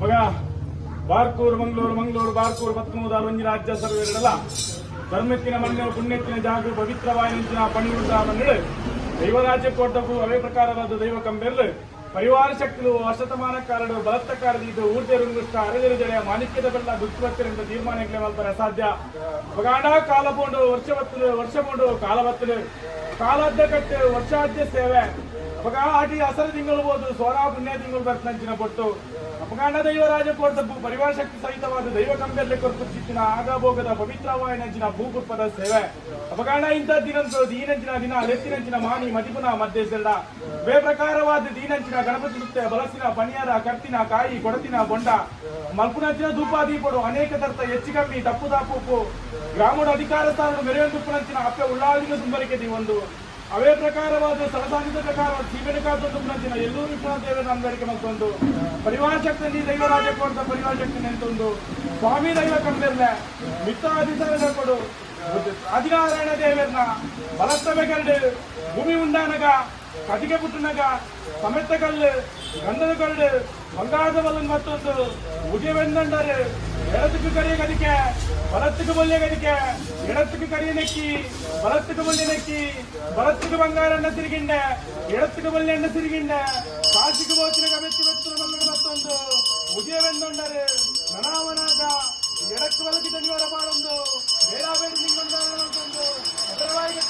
ಅಪಗ ಬಾರ್ಕೂರು ಮಂಗಳೂರು, ಮಂಗಳೂರು ಬಾರ್ಕೂರು, ಪತ್ಮೂದಾರು ಒಂಜಿ ರಾಜ್ಯ ಸರ್ವೇರಡಲ ಧರ್ಮತ್ತಿನ ಮಣ್ಣು, ಪುಣ್ಯತ್ತಿನ ಜಾಗು, ಪವಿತ್ರವಾಯಿನಂಚಿನ ಪಣ್ಣುಡ ಮಣ್ಣು ದೈವರಾಜ್ಯ ಕೋಟವು. ಅವೇ ಪ್ರಕಾರವಾದ ದೈವ ಕಂಬೆರ್ಲು, ಪರಿವಾರ ಶಕ್ತಿಲು ಅಶತಮಾನ ಕಾಲಡು ಬಲತ್ತ ಕಾಲದ ಊರ್ಜೆರುಂಗುಷ್ಟ ಅರೆಜರು ಜಡೆಯ ಮಾಣಿಕ್ಯದ ಬೆಲ್ಲ ಗುರುತು ತೀರ್ಮಾನಕ್ಕೆ ಮಲ್ಪರೆ ಅಸಾಧ್ಯ. ಅಪಗಾಂಡ ಕಾಲ ಪೋಂಡು, ವರ್ಷ ಬತ್ತಲು, ವರ್ಷ ಪೋಂಡು, ಕಾಲ ಬತ್ತಲು, ಕಾಲಾದ್ದ ಕಟ್ಟು, ವರ್ಷಾದ್ಯ ಸೇವೆ. ಅಪಗ ಆಟಿ ಅಸರ ತಿಂಗಳು ಬೋದು, ಸೋರಾ ಪುಣ್ಯ ತಿಂಗಳು ಬರ್ತಂಚಿನ ಪೊಟ್ಟು. ಅಪಗಾಂಡ ದೈವರಾಜ ಕೋಟಪ್ಪು ಪರಿವಾರ ಶಕ್ತಿ ಸಹಿತವಾದ ದೈವ ಕಂಬೆರ್ಲೆ ಕೊರ್ಪುಚಿತ್ತಿನ ಆಗಾಭೋಗದ ಪವಿತ್ರವಾಯಿನಂಚಿನ ಭೂಕುರ್ಪದ ಸೇವೆ. ಅಪಗಾಂಡ ಇಂಥ ದಿನಂತು ದೀನಂಚಿನ ದಿನ ಲೆತ್ತಿನಂಚಿನ ಮಾನಿ ಮದಿಪುನ ಮಧ್ಯಸೆಲ್ಡ ವೇ ಪ್ರಕಾರವಾದ ದೀನಂಚಿನ ಗಣಪತಿ ಸುತ್ತೆ ಬಲಸಿನ ಪನಿಯಾರ, ಕರ್ತಿನ ಕಾಯಿ, ಕೊಡತಿನ ಬೊಂಡ, ಮಲ್ಪುನಂಚಿನ ಧೂಪ ದೀಪಡು ಅನೇಕ ತರ್ತ ಹೆಚ್ಚು ಕಮ್ಮಿ ತಪ್ಪು ದಾಪುಪ್ಪು ಗ್ರಾಮದ ಅಧಿಕಾರ ಸ್ಥಾನ ಮೆರೆಯೊಂದುಪ್ಪುನಂಚಿನ ಅಪ್ಪೆ ಉಳ್ಳಾಳಿನ ತುಂಬರಿಕೆ ಒಂದು. ಅವೇ ಪ್ರಕಾರವಾದ ಸರಸಾನಿದ ಪ್ರಕಾರ ಸೀಮೆನಕಾದೊಂದು ಎಲ್ಲೂರು ವಿಶ್ವನಾಥ ದೇವರ ಬೇಡಿಕೆ ಮತ್ತೊಂದು ಪರಿವಾರ ಶಕ್ತಿ ದೈವರಾಜ ಕೋರ್ದ ಪರಿವಾರ ಶಕ್ತಿ ನೆಂತೊಂದು ಸ್ವಾಮಿ ದೈವ ಕಂಬೆರ್ಲೆ ಮಿತ್ತಾದಿಸರ ಕೊಡು ಆದಿನಾರಾಯಣ ದೇವರ್ನ ಬಲತ್ತ ಬೆಗರ್ಡು ಭೂಮಿ ಉಂಡಾನಗ ಕಟಿಗೆ ಪುಟ್ಟನಗ ಸಮೆತ್ತ ಕಲ್ಲು, ಗಂಧದ ಕಲ್ಲು, ಬಂಗಾರದ ಬಲ್ಲನ್ ಮತ್ತೊಂದು ಉಜಯ ಬೆಂದಂಡರು. இடத்துக்கு கரிய கதிக்க, பலத்துக்கு பொல்லிய கதிக்க, இடத்துக்கு கரிய நெக்கி, பலத்துக்கு பொல்லிய நெக்கி, பலத்துக்கு ಬಂಗಾರ ಎಣ್ಣ ಸಿರಿಗಿಂಡ, ಎಡத்துக்கு ಬಲ್ಲೆ ಎಣ್ಣ ಸಿರಿಗಿಂಡ, ಕಾಶಿಗೆ ಬೋಚಿನ ಕಬೆತ್ತಿ ಬೆತ್ತನ ಮಲ್ಲನ ಮತ್ತೊಂದು ಉಜಯ ಬೆಂದೊಂಡರು. ನನಾವನಾಗ ಎಡಕ್ಕೆ ಬಲಕ್ಕೆ ದನಿವಾರ ಪಾಡೊಂದು ಬೇಡ ಬೇಡ ನಿಂಗೊಂದು ಅದರವಾಗಿ.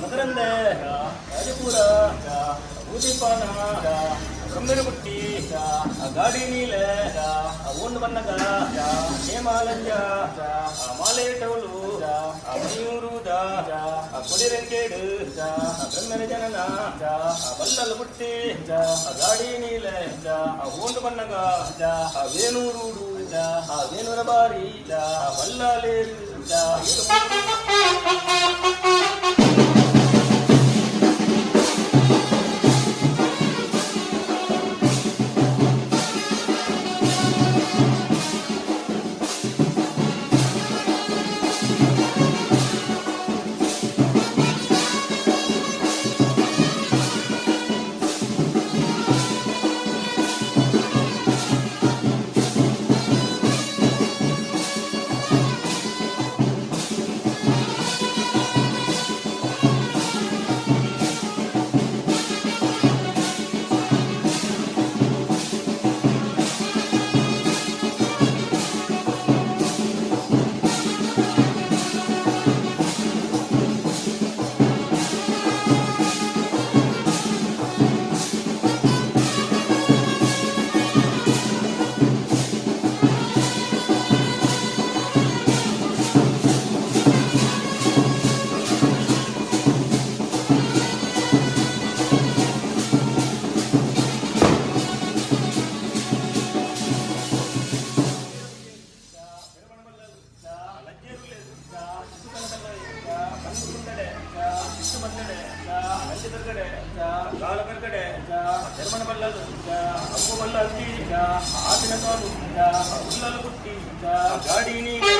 ಮಕರಂದ, ರಾಜಪುರ, ಊದಿಪಾನ, ಬ್ರಹ್ಮನಗುಟ್ಟಿ, ಗಾಡಿ ನೀಲ, ಓಂಡು ಬನ್ನಗ, ಹೇಮಾಲಂಜ, ಮಾಲೆ ಟೌಲು, ಮಯೂರುದ, ಕೊಡಿರಂಕೇಡು, ಬ್ರಹ್ಮನ ಜನನ, ಬಲ್ಲಲ್ ಬುಟ್ಟಿ, ಗಾಡಿ ನೀಲ, ಓಂಡು ಬನ್ನಗ, ವೇಣೂರೂಡು, ವೇಣುರ ಬಾರಿ, ಬಲ್ಲಾಲೇರು. ಗುಂಡಡೆ, ಇಷ್ಟು ಬಂದಡೆ, ನಂಜಿ ಕರ್ಗಡೆ, ಗಾಳ ಕರ್ಗಡೆ, ಧರ್ಮನ ಬಲ್ಲದು, ಅಪ್ಪು ಬಲ್ಲ ಅಕ್ಕಿ, ಆತಿನ ಕಾಲು, ಹುಲ್ಲಲು ಕುಟ್ಟಿ, ಗಾಡಿ ನೀರು.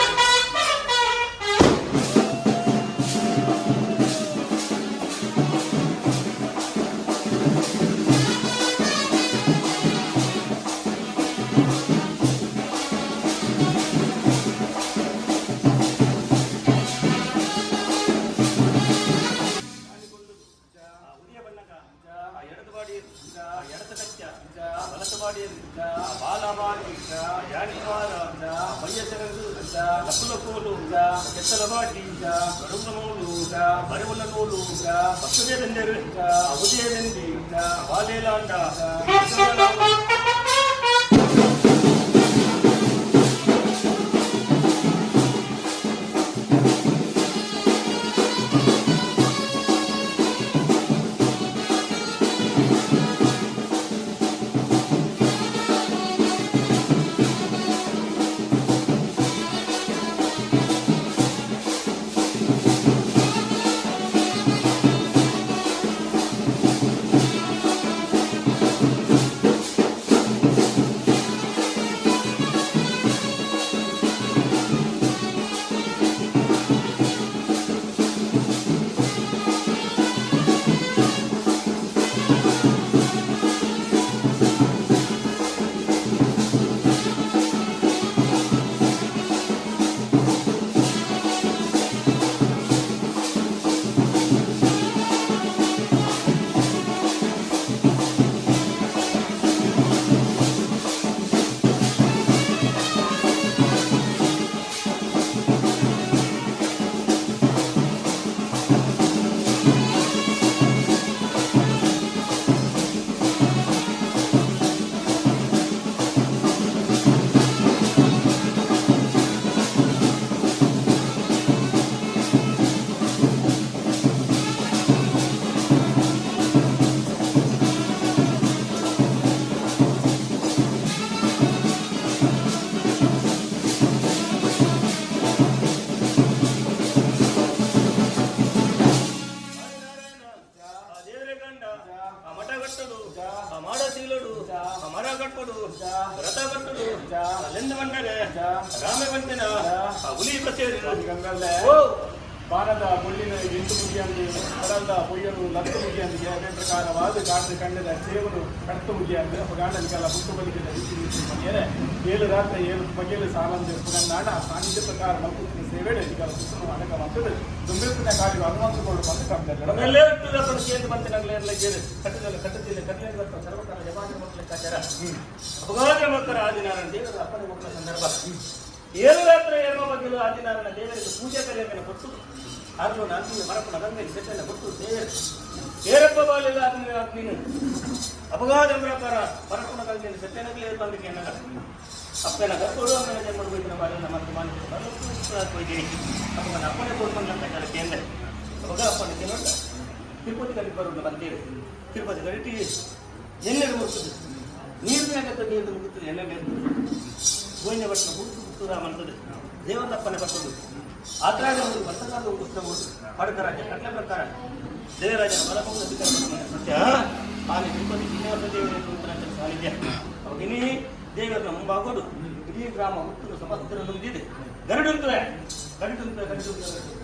ಉದಿಯ ಬಣ್ಣಕ, ಎಡದು ಬಾಡಿ, ಎಡತ ಕಚ್ಚ, ಬಲತ ಬಾಡಿ, ಬಾಲಬಾಡಿ, ಯಾನಿವಾರ, ಬಯ್ಯ ಸೆರಗು, ಲಪ್ಪುಲ ಕೋಲು, ಕೆತ್ತಲ ಬಾಟಿ, ಗಡುಗ ನೂಲು, ಬರೆವುಲ ನೂಲು, ಭಕ್ತದೇ ಬೆಂದರು, ಉದಯ ಬೆಂದಿ, ಬಾಲೇಲಾಂಡ. ದೇವರೇ ಗಂಡ, ಆ ಮಠ ಕಟ್ಟಡು, ಆ ಮಾಡ ಸೀಲಡು, ಆ ಮರ ಕಟ್ಟಡು, ರಥ ಕಟ್ಟಡು, ಲೆಂದ ಬಂಡರೆ, ರಾಮೆ ಬಂತೆನ, ಆ ಹುಲಿ ಬಸೇರು. ಗಂಗಲ್ಲೇ ಬಾನದ ಮುಳ್ಳಿನ ಎಂಟು ಮುಗಿಯಂದು, ಕಡಲ್ದ ಪೊಯ್ಯನು ಲತ್ತು ಮುಗಿಯಂದು, ಅದೇ ಪ್ರಕಾರವಾದ ಕಾಟು ಕಂಡದ ಚೇವನು ಕಟ್ಟು ಮುಗಿಯಂದು ಅಪಗಾಂಡನಿಗೆಲ್ಲ ಪುಟ್ಟು ಬಲಿಗಿದ ರೀತಿ ರೀತಿ ಮನೆಯರೆ 7 ರಾತ್ರಿ 7 ಬಗೆಲು ಸಾಲಂದು ಪುನನ್ನಾಡ ಸಾನ್ನಿಧ್ಯ ಪ್ರಕಾರ ಮಲ್ಪುತ್ತಿನ ಸೇವೆಡೆ ನಿಗಲ ಪುಟ್ಟನು ಅಡಕ ಮಂತದು ದುಂಬಿಲ್ಪಿನ ಕಾರ್ಯ ಅನುವಂತಕೊಂಡು ಬಂದು ಕಮ್ಮಿಲ್ಲ. ನಲ್ಲೇ ಹುಟ್ಟಿದ ಕೇಂದ್ರ ಬಂತೆ ನಗಲೇರ್ಲ ಗೇರು ಕಟ್ಟದಲ್ಲ ಕಟ್ಟುತ್ತಿಲ್ಲ ಕಟ್ಟಲೆ ಬರ್ತ ಸರ್ವಕಾಲ ಜಮಾನ ಮಕ್ಕಳ ಲೆಕ್ಕಾಚಾರ. ಅಪಗಾದ್ರ ಮಕ್ಕಳ ಆದಿನಾರಾಯಣ ದೇವರ ಅಪ್ಪನೆ ಮಕ್ಕಳ ಸಂದರ್ಭ. 7 ರಾತ್ರಿ ಎಮ್ಮ ಬಗ್ಗಲು ಆದಿನಾರಾಯಣ ದೇವರಿಗೆ ಪೂಜೆ ಕರೆಯ ಮೇಲೆ ಕೊಟ್ಟು ಅರ್ಲು ನಾಲ್ಕು ಮರಪುನ ಗಂಗೆ ಸೆಟ್ಟೆಲ್ಲ ಕೊಟ್ಟು ದೇವರು ಏರಪ್ಪ ಬಾಲಿಲ್ಲ ನೀನು ಅಪಘಾತ ಪ್ರಕಾರ ಪರಪುನ ಗಂಗೆ ಸೆಟ್ಟೆನಗಲೇ ಬಂದಕ್ಕೆ ಏನಲ್ಲ ಅಪ್ಪನ ಗರ್ಭಡು ಅಮ್ಮನ ಜನ್ಮ ಹೋಯ್ತು ಬಾಲಿಲ್ಲ ಮತ್ತು ಮಾನಸಿಕ ಹೋಯ್ತೀನಿ. ಅಪ್ಪನ ಅಪ್ಪನೇ ಕೊಡ್ಕೊಂಡಂತ ಕೇಂದ್ರ ಅವಾಗ ಅಪ್ಪನ ನೋಡ ತಿರುಪತಿ ಕಡೆ ಬರೋಣ ಬಂದೇವೆ. ತಿರುಪತಿ ಕಡೆ ಎಲ್ಲೆಡೆ ಮುಗ್ತದೆ ನೀರು ಆಗತ್ತೆ, ನೀರು ಮುಗುತ್ತದೆ, ಎಲ್ಲೆಡೆ ಗೋವಿಂದ ಭಟ್ನ ಹುಟ್ಟು ಹುಟ್ಟು ರಾಮಂತದೆ ದೇವರಪ್ಪನೇ ಬರ್ತದೆ. ಆತ್ರಾಗ ಒಂದು ಬರ್ತನಾದ ಒಂದು ಪುಸ್ತಕ ಪಡಕರಾಜ ಕಟ್ಲೆ ಪ್ರಕಾರ ದೇವರಾಜನ ಬಲಭೋಗ ಅಧಿಕಾರ ಸತ್ಯ. ಆನೆ ತಿರುಪತಿ ಶ್ರೀನಿವಾಸ ದೇವರ ಸಾನ್ನಿಧ್ಯ. ಅವಾಗ ಇನ್ನೇ ದೇವರನ್ನ ಮುಂಬಾಗೋದು ಇಡೀ ಗ್ರಾಮ ಹುಟ್ಟು ಸಮಸ್ತರ ನುಂಗಿದೆ. ಗರುಡುಂತವೆ ಗರುಡುಂತವೆ ಗರುಡುಂತವೆ.